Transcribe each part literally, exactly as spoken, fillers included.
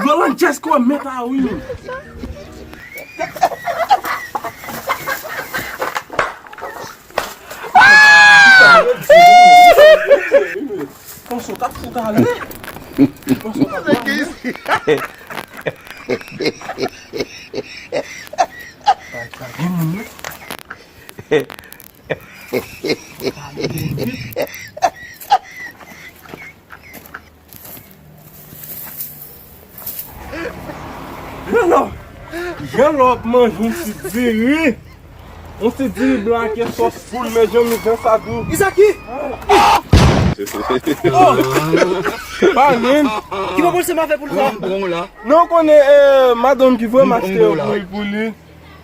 Roland Jesco mèt a wi menm. Panse w t ap fout ale. Panse w t ap fout ale. Pa gen moun, non. Jan lò, jan lò ap manje yon ti diri. Yon ti diri blan ak yon sòs poul, men jan mi jan sa dou. Izaki! Oh! Pa menm. Ki pwoblèm se m avè pou l sa? Non, ou konnen, eh, madanm ki voye m achte yo pou, pou li.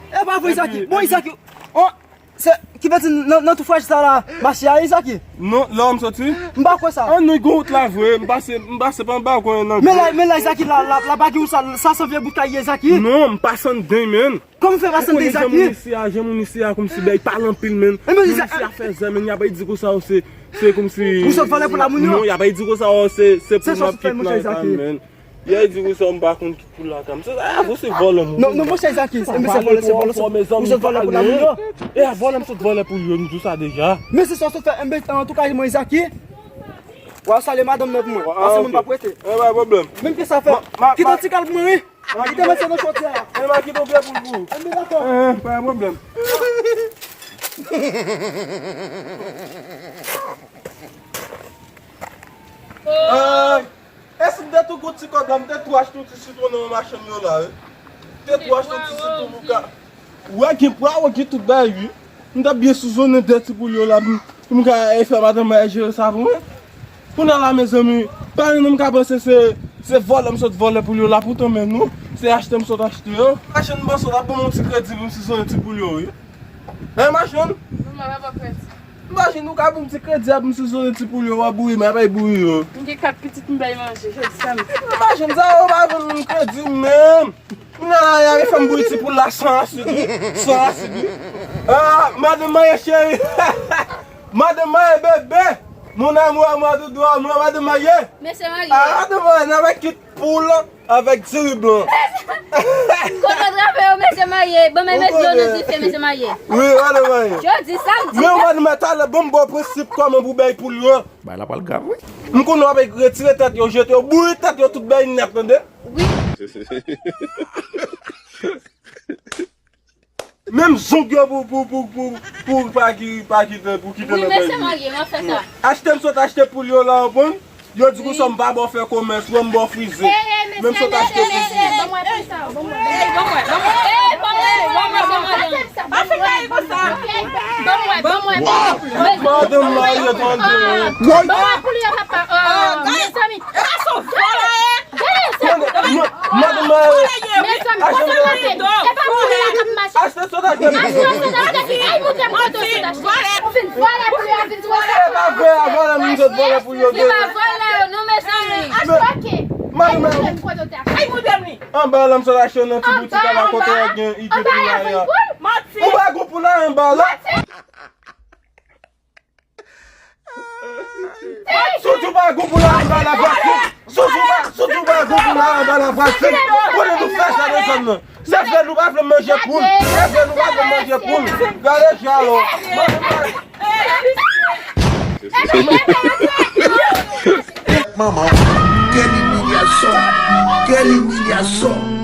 E pa vre, Izaki. Bon, Izaki. Oh! Se, ki vle di nan, nan tou fraj sa la, mache a, Izaki? Non, la m soti. M pa kwè sa. An, nou gon wout la vre, m pase, m pase pa anba konnen nan. Men la, men la, Izaki, la, la, la pa gen wout sa, sa se vye bout kay, Izaki. Non, m pase anndan, menn. Kòman fè pase anndan, Izaki? Ou konnen jan moun isi a, jan moun isi a, kòmsi bèy pale anpil, menn. Moun isi a fè zè, menn, y ap di konsa, se, se kòmsi. Ou sot vòlè pou la moun yo? Non, y ap di konsa, se, se pou nan pit nan, menn. Yè di wi sa m pa konn ki pou lakam. Se sa, a, ou se vòlè moun. Non, non, monchè Izaki, se, se vòlè, se vòlè, se, ou se vòlè pou lamoun yo. E a vòlè m sot vòlè pou yo, m di sa deja. Men se sa w sot fè, enben, antouka, mwen Izaki. W a salye madanm nan pou mwen. Pase moun pa prete. E pa pwoblèm. Menm ke sa fè. Kite yon ti kal pou mwen, wi. Kite mwen se nan chodyè a. E ma kite yon pye pou pou. Enben dakò. E, pa pwoblèm. Ay. E si m te tou gon ti kòb la, m te tou achte yon ti sitwon nan machann yo la, wi. M te tou achte yon ti sitwon pou ka. Ou wè gen pwawo, gen tout bagay, wi. M t ap byen sizonnen de ti poul yo la, pou m, pou m ka, e, fè madanm mwen jere sa pou mwen. Kounye a la, mezanmi, pa gen moun ka panse se, se vòlè m sot vòlè poul yo la, poutan men nou, se achte m sot achte yo. Machann, m panse w t ap ban m yon ti kredi pou m sizonnen ti poul yo, wi. Hein, machann? Mwen pa ba kredi. Imajine ou ka ban m ti kredi a pou m sizonnen ti poul yo, w ap bouyi, m ap bay bouyi yo. M gen kat pitit m bay manje, jodi samdi. Imajine sa, ou pa ban m kredi menm. Kounye a la, y a fè m bouyi ti poul la san asid, wi. San asid, wi. Ah, madanm marye cheri. Madanm marye bebe. Mon amour à moi, doudou à moi, madanm marye. Mesye marye. Ah, madanm marye, n a bay kit poul. Avèk diri blan. Kote w trape yo, mesye marye? Ban m met dlo nan dife, mesye marye. Wi, wè nou marye. Jodi samdi. Men w pa di m talè, ban m ba w prensip kòman pou bay poul yo. Bagay la pral grav, wi. M konnen w ap retire tèt yo, jete yo, bouyi tèt yo, tout bay nèt, tande? Wi. Menm zong yo pou, pou, pou, pou, pou pa ki, pa kite, pou kite nan peyi. Wi, mesye marye, m ap fè sa. Achte m sot achte poul yo la, w konprann? Yo di konsa m pa ba w fè komès, wè m ba w frize. Menm sot achte poul yo. Ban mwen, ban mwen, ban mwen. Madanm marye tande. Ban mwen poul yo, papa. Oh, mezanmi. Gade sa. Madanm marye. Mezanmi, konsa m ap fè. E pa pou li la k ap mache. Achte sot achte. Achte sot achte. Ay, moute m kote w sot achte. Ou vin vòlè pou yo, vin di w sa. E pa vre, a vòlè moun sot vòlè pou yo. Li pa vòlè, non, mezanmi. Achte, ok. Ay, moute m kote w te achte. Ay, moute m li. Anba la m sot achte nan ti boutik la kote gen ide pou la. Ou pa gon poul la anba la. Soujou pa gon pou la anba la pratik. Soujou pa, soujou pa gon pou la anba la pratik. Kote nou fè sa nan zòn nan? Se vle nou pa vle manje poul. Se vle nou pa vle manje poul. Gade jalò. Manman, quelle humiliation, quelle humiliation.